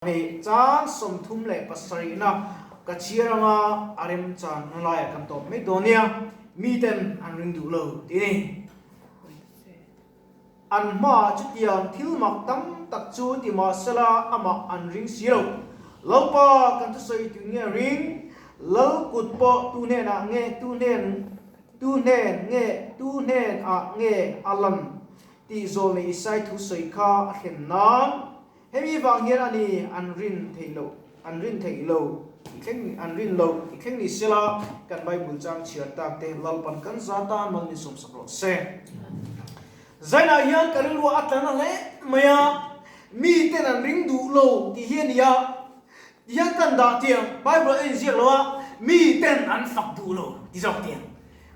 Hei chang 37na ka chhiar anga a remchan na laiah kan tawp mai dawn nia, miten an ring duh lo tih a ni. An hmaah chutiang thil mak tam tak chu ti mahsela amah an ring si lo. Lalpa kan thusawi tu nge ring? Lal kut pawh tu hnenah nge tu hnen tu hnen nge tu hnenah nge a lan tih zawlnei Isai thusawi kha a thlen nan Hemi vang hian a ni an rin theih loh, an rin theih lo tih thleng, an rin loh tih thleng ni sela, kan Bible chang chhiar tak te Lalpan kan za tan mal ni sawmsak rawh se. Zainah hian ka rilru a tla na hle mai a, mi ten an ring duh lo tih hi a ni a, ti hian kan dah tiang, Bible a inziak lo a, mi ten an fak duh lo ti zawk tiang.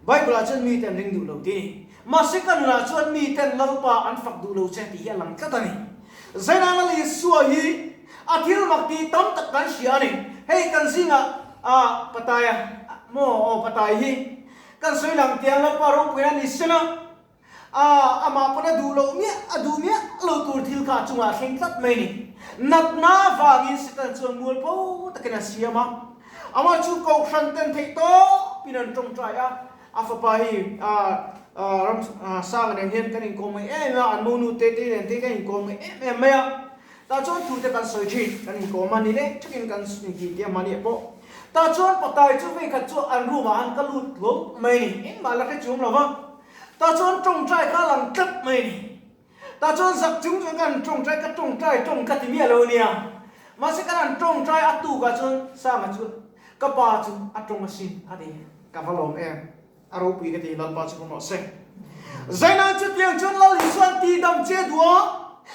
Bible ah chuan mi ten ring duh lo tih a ni. Mahse ka nunah chuan mi ten Lalpa an fak duh lo che tih hi a lang tlat a ni. Zainah Lal Isua hi a thil mak tih tam tak kan hria a ni. Hei kan zingah ah Pataia maw aw Patai hi kan sawi lang tiang Lalpa ropuina ni sela ah amah pawn a duh loh miah a duh miah lo tur thil kha a chungah a thleng tlat mai a ni. Natna vangin Satan chuan mualpho takin a siam a. Amah chu Kohhran ten theih tawpin an tawngtai a, a fapa hi ram Sanga nen hian kan inkawm ngai em em a, an monu te te nen te kan inkawm ngai em em mai a. Tah chuan thu te kan sawi thin, kan inkawm a ni leh thakin kan intih tia mahni ah pawh. Tah chuan patai chu veikhat chu an room ah han ka lut hlawm mai a ni, engmah la hre chuang lo va. Tah chuan tawngtai kha a lang tlat mai a ni. Tah chuan zak chung chuan kan tawngtai, ka tawngtai tawng ka ti miah lo nia. Mahse kan han tawngtai a tukah chuan Sanga chu ka pa chu a tawng asin a ti. Ka va lawm em? A ropui ka ti, Lalpa chu ka mawh se. Zainah chutiang chuan Lal Isuan tihdam che duh a,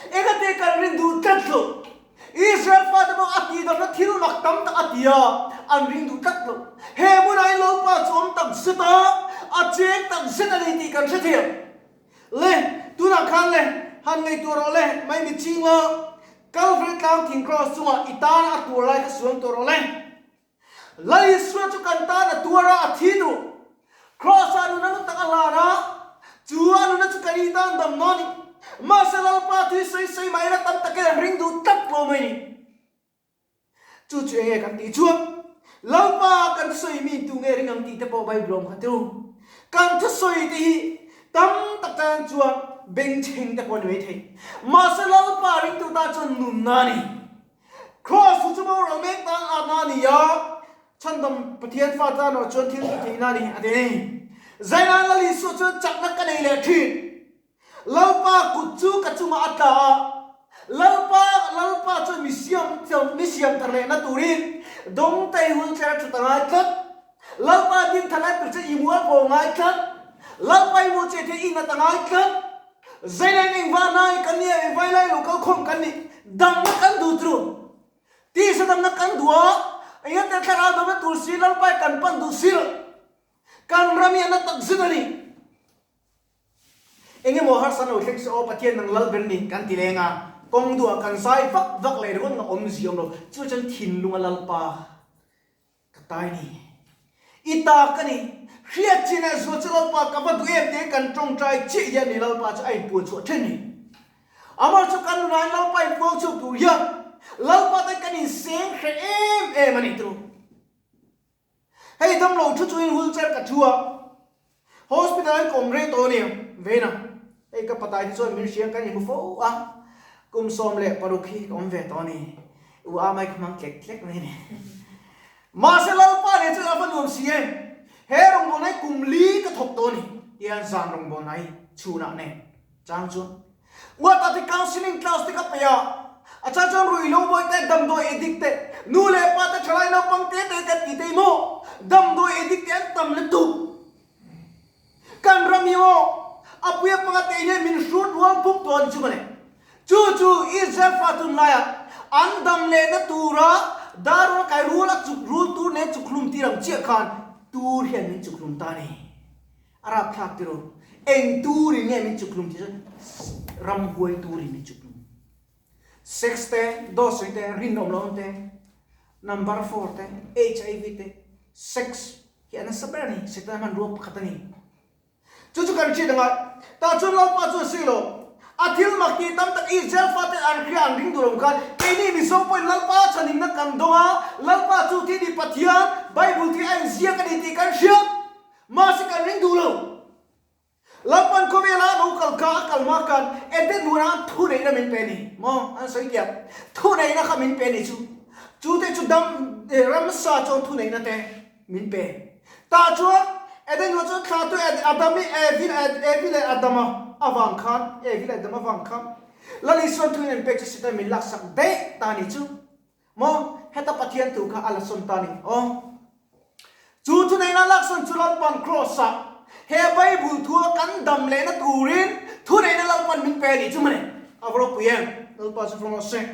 engate kan rin duh tlat lo. Israel fate pawh a tihdamna thil mak tam tak a ti a, an ring duh tlat lo. He hmunah hian Lalpa chu awm tak zet a, a cheng tak zet a ni tih kan hrethiam. Le, tunah khan le, han ngaihtuah rawh le, mai mi ching la, Kalvari tlang thing kraws chungah i tana a tuar lai kha suam tawh rawh le. Lal Isua chu kan tan a tuar a, a thi duh. Kraws-ah nuna nu tak a hlan a, chu a nuna chu kan i tan dam nawn i. Mahse Lalpa thi sawi sawi mah ila tam takin an ring duh tlat lo mai ni. Chu chu enge kan tih chuan Lalpa kan thusawi mi tu nge ring ang tih te pawh Bible awm kha teu. Kan thusawi te hi tam tak tan chuan bengchheng te pawh a ni mai thei. Mahse Lalpa ringtu tan chuan nunna a ni. Kraws chu chu boral mek tan atna a ni a, chhandam Pathian fa tan erawh chuan thil tih theihna a ni a ti a ni. Zainah Lal Isua chuan chakna ka nei leh thin. Lalpa kut chu ka chungah a tla a, Lalpa, Lalpa chuan mi siam mi siam thar lehna turin dawngtei hun thler a thut a ngai tlat. Lalpa din thar lai tur chuan i mual pawh a ngai tlat. Lalpa i mu che thei i nat a ngai tlat. Zeilain engvah nai kan nia engvai lai lo kal khawm kan nih damna kan duh tru. Tisa damna kan duh a, engate thlarau damna tur si Lalpa i kan pan duh si lo. Kan ram hi a na tak zet a ni. Eng emaw harsa lo thleng se aw Pathian nang lal ber ni kan ti leng a, kawng duhah kan zai vak vak leh ringawt nga awmzia awm lo, chu chuan thinlunga Lalpa ka tai ni. I ta ka ni, hriat chin ah zual chu Lalpa ka va duh em tiin kan tawngtai chiah hian ni Lalpa chu a inpuan chhuah then ni. Amah chu kan nunain Lalpa inpuang chhuak tur hian Lalpa te kan inseng hreh em em a ni turu. Hei damlo thu chuin wheelchair ka thu a, hospital an kawm rei tawh a ni Veina. Hei ka patai te chuan min hria kan inhmu fo a, kum 16 hi ka awm ve tawh a ni. U a mai ka hmang tlek tlek mai a ni. Mahse Lalpa nen chuan a va nuam si em? He rawngbawlna hi kum li ka thawk tawh a ni tian zan rawngbawlna hi chhunah nen chang chuan Uata te counselling class te ka pe a, a chang chuan ruihhlo bawi te, damdawi addict te, nu leh pa te thalai naupang te te kan ti thei maw? Damdawi addict te an tam lutuk. Kan ram hi maw a puia panga te hian min hrut rual pup tawh a ni chu mawle. Chu chu Israel fa tunlaiah an dam lehna tura darura kai rul a chuk rul tur nen chuk hlum tir ang chiah khan tur hian min chuk hlum ta a ni. A rapthlak tiraw? Eng turin nge min chukhlum tih chuan ramhuai turin min chukhlum. Sex te, dawt te, rinawm lo te, number four te, HIV te, sex hi a nasa ber a ni, Setana hmanrua pakhat a ni. Chu chu kan hriat anga, tah chuan Lalpa chuan sawi lo. A thil mak tih tam tak Israel faten an hria an ring duh lo khan keini Mizo pawhin Lalpa chhanhimna kan dawng a, Lalpa chu thi ni Pathian, Bible thi a inziak a ni tih kan hria. Mahse kan ring duh lo. Lalpan khawvela a lo kal kha a kal hma khan Eden hmunah thu neihna min pe a ni maw? An sawi tiang. Thu neihna kha min pe a ni chu. Chu te chu dam ramsa chuan thu neihna te min pe. Tah chuan Eden hmunah chuan thla tu Adam i Evi Evi leh Adama avang khan Evi leh Adama avang khan Lal Isuan thu in an pek chu Satan min laksak daih ta a ni chu. Maw? Heta Pathian thu kha a la sawn ta a ni. Aw. Chu thuneihna laksawn chu Lalpan Kraws-ah he Bible thua kan dam lehna turin thuneihna Lalpan min pe a nih chu mawle. A va ropui em? Lalpa chu fawng rawh se.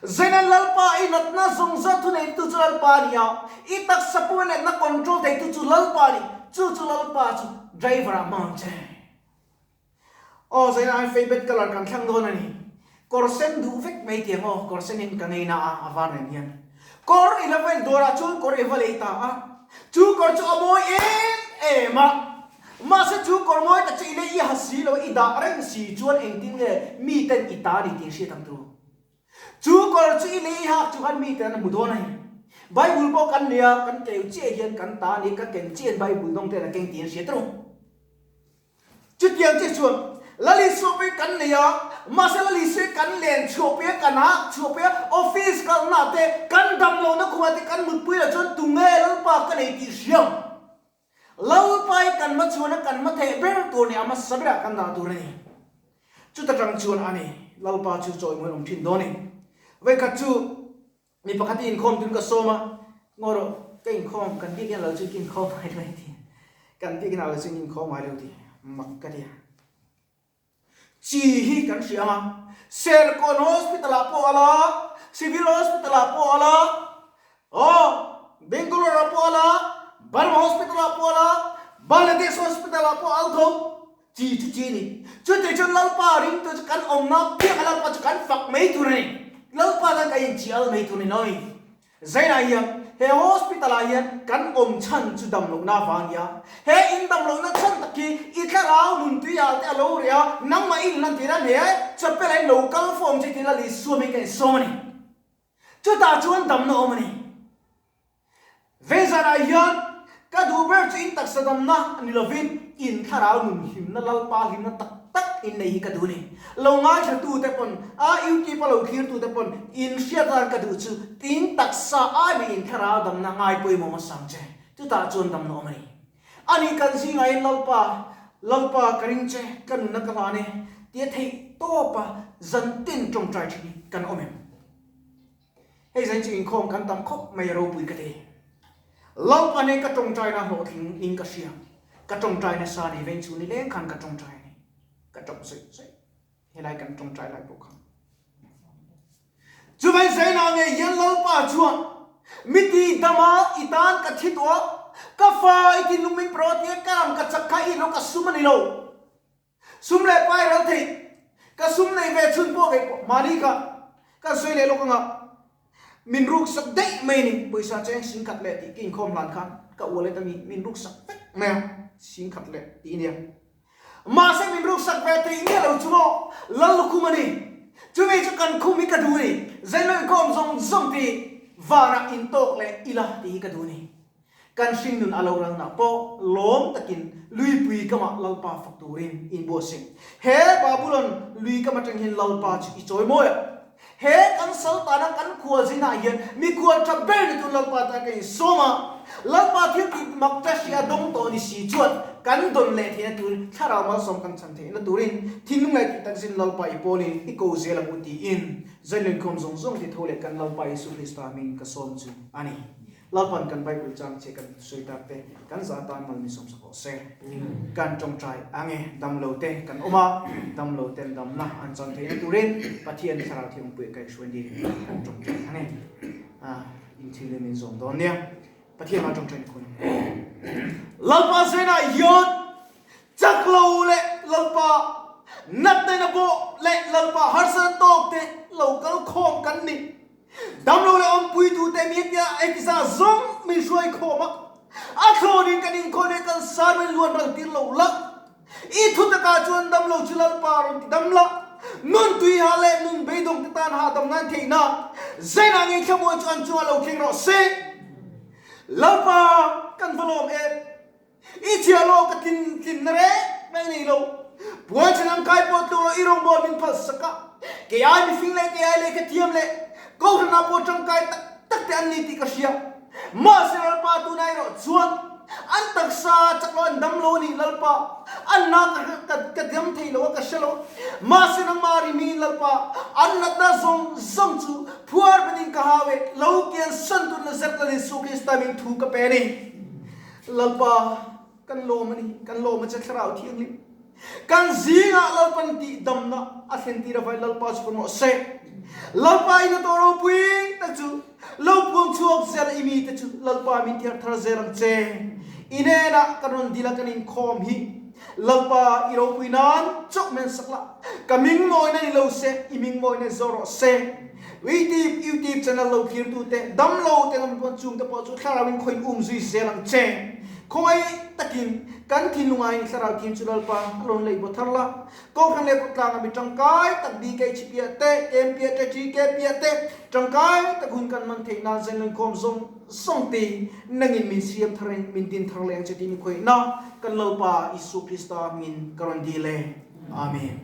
Zeinan Lalpa i natna zawng zawng thuneihtu chu Lalpa a ni a, i taksa pawh i natna control theitu chu Lalpa a ni. Chu chu Lalpa chu driver-ah hmang ang che. Aw zaina ai favourite colour kan thlang dawn a ni. Kawr sen duh vek mai tiang aw, kawr sen in ka ngei na a, a var nen hian. Kawr i la vel dawrah chuan kawr i va lei ta a, chu kawr chu a mawi em em a, mahse chu kawr mawi tak chu i lei i ha si lo, i dah reng si chuan engtin nge mi ten i ta a ni tih hriat ang tur. Chu kawr chu i lei i hak chu khan mi ten an hmu dawn a ni. Bible pawh kan nei a, kan keu chiah hian kan ta a ni, ka ken chiah in Bible dawng ten a keng tih an hriat reng. Chutiang chiah chuan Lal Isua pawh hi kan nei a, mahse Lal Isua hi kan len chhuah pui a, kan hak chhuah pui a, office kalna te, kan dam lohna khumah te kan mutpui loh chuan tunge Lalpa ka nei tih hriam. Lalpa hi kan hma chhuan a, kan hma theih ber tur ni, a hmasa berah kan dah tur a ni. Chuta tang chuan a ni, Lalpa chu chawimawi awm thin dawn a ni. Vawikhat chu Mi pakhat hi inkhawm tun ka sawm a, ngaw rawh, ka inkhawm, kan biakinn ah lo chu ka inkhawm ngai lo ti, kan biakinn ah lo chu ka inkhawm ngai lo ti, mak ka ti a. Chi hi kan hria ang a, Serkawn Hospital ah pawh a la, Civil Hospital ah pawh a la, aw, Bangalore ah pawh a la, Burma Hospital ah pawh a la, Bangladesh Hospital ah pawh a al tho. Chi chu chi a ni. Chutih chuan Lalpa ringtu chu kan awmna piangah Lalpa chu kan fak mai tur a ni. Lalpa tan kan inchial mai tur a ni lo ni. Zainah hian he hospital ah hian kan awm chhan chu dam lohna avang a ni a. He in dam lohna chhan tak hi i thlarau nun tui hal te a lo reh a, nangmah i inlan theih nan he chapel ah hian lo kal fawm che tiin Lal Isua hming kan insawm a ni. Chutah chuan damna awm a ni. Veizanah hian ka duh ber chu in taksa damna ni lovin in thlarau nun hlimna Lalpa hlimna tak tak in nei hi ka duh a ni. Lo ngaithlatute pawn, a YouTube a lo thlirtute pawn in hriat atan ka duh chu in taksa ai mai in thlarau damna ngai pawimawh hmasa ang che. Chutah chuan damna awm a ni. Ani kan zingah hian Lalpa, Lalpa ka ring che, ka nunna ka hlan e tia theih tawpa zan tin tawngtai thin hi kan awm em? Hei zain chu inkhawm kan tam khawp mai a ropui ka ti. Lalpa nen ka tawngtaina hlawhtling in ka hria. Ka tawngtai nasa ni veng chu nileng khan ka tawngtai a ni. Ka tawp zawih zawih helai kan tawngtai lai pawh khan. Chuvai zainah ngei hian Lalpa chuan miti dama i tan ka thi tawh a, ka fa i thinlung min pawh a tia ka ram ka chak kha i lo ka sum a ni lo. Sum leh pai ral theih, ka sum nei ve chhun pawh kei pawh mahni kha kan sawi leh lawk anga min ruksak daih mai a ni. Pawisa cheng singkhat leh tih ka inkhawm hlan khan ka wallet ami min ruksak vek mai a, singkhat leh tih ania. Mahse min ruksak ve theih miah lo chu maw Lal lukhum a ni. Chumi chu kan khum hi ka duh a ni. Zailo inkhawm zawng zawng tih vanah intawk leh ila tih hi ka duh a ni. Kan hringnun a lo ralna pawh lawm takin luipui kamah Lalpa fak turin in buatsaih. He Babulon lui kam atang hian Lalpa chu i chawi mawi a. He kan saltana kan khual zinah hian mikhual tha ber ni tur Lalpa tan kan insawm a. Lalpa thil tih mak ta hria dawng tawh ni si chuan kan dawn leh theihna turin thlarau malsawm kan chhan theihna turin thinlung leh tih takzin Lalpa i pawlin i ko zel ang u tiin Zainlenkhawm zawng zawng ti tho leh kan Lalpa Isu Krista hming ka sawm chu a ni. Lalpan kan Bible chang che kan sawi tak te kan zah atan mal min sawmsak rawh se. Kan tawngtai ang e, damlo te kan awm a, damlo ten damna an chan theihna turin Pathian Thlarau Thiangpuia kaihhruai ni kan tawngtai ang e. In thil in min zawm dawn nia. Pathian a tawngtai ni khun. Lalpa zenah hian chak lo leh Lalpa natna in a bawh leh Lalpa harsatna tawk te lo kal khawm kan ni. Damlo leh awmpuitute mi tia engtisa zawng min hruai khawm a, a thlawnin kan inkhawm leh kan sar mai luan ral tir lo la. I thu takah chuan dam lo chu Lalpa rawn ti dam la, nun tui ha leh nun beidawng te tan hahdam nan theih na Zainah ngei thlamuan chu an chungah lo thleng rawh se. Lalpa kan va lawm em? I chhiah lo ka tlin tlinna reng reng nei lo. Puan chhan ang kai pawh tluk lo i rawngbâwl min phal sak a, kei ai mifing leh kei ai lehkha thiam leh Kohhranah pawh tangkai tak tak te an ni tih ka hria. Mahse Lalpa tunah erawh chuan an taksa chak lo an dam lo a ni Lalpa, an na ka ka dam thei lo a ka hre lo. Mahse nangmah rimi Lalpa, an natna zawng zawng chu phuar benin ka hau e, lo kian san tur Nazareth Lal Isu Krista min thu ka pe a ni. Lalpa, kan lawm a ni, kan lawm a che Thlarau Thianghlim. Kan zingah Lalpan tih damna a thlen tir avai Lalpa chu pawimawh se. Lalpa in a tawh ropui tak chu lo puang chhuak zel i mite chu Lalpa min thiar thar zel ang che. I hnenah kan rawn dil a kan inkhawm hi Lalpa i ropui nan chauh men sak la, ka ming mawina ni lo se, i ming mawina zawh rawh se. Youtube YouTube channel lo thlirtute, damlo te ngam chuan chungte pawh chu thlarauin khawiin um zui zel ang che. Khawngaih takin kan thinlung aiin thlarau thim chu Lalpa a rawn lei baw thar la. Kohhran leh khawtlanga mi tangkai tak DK piah te, KM piah te, TK piah te tangkai tak hun kan man theih nan zen lungkhawm zawng zawng te nangin min siam tharin min din thar leh ang che tih ni khawihna kan Lalpa Isua Krista hmingin ka rawn dil e. Amen.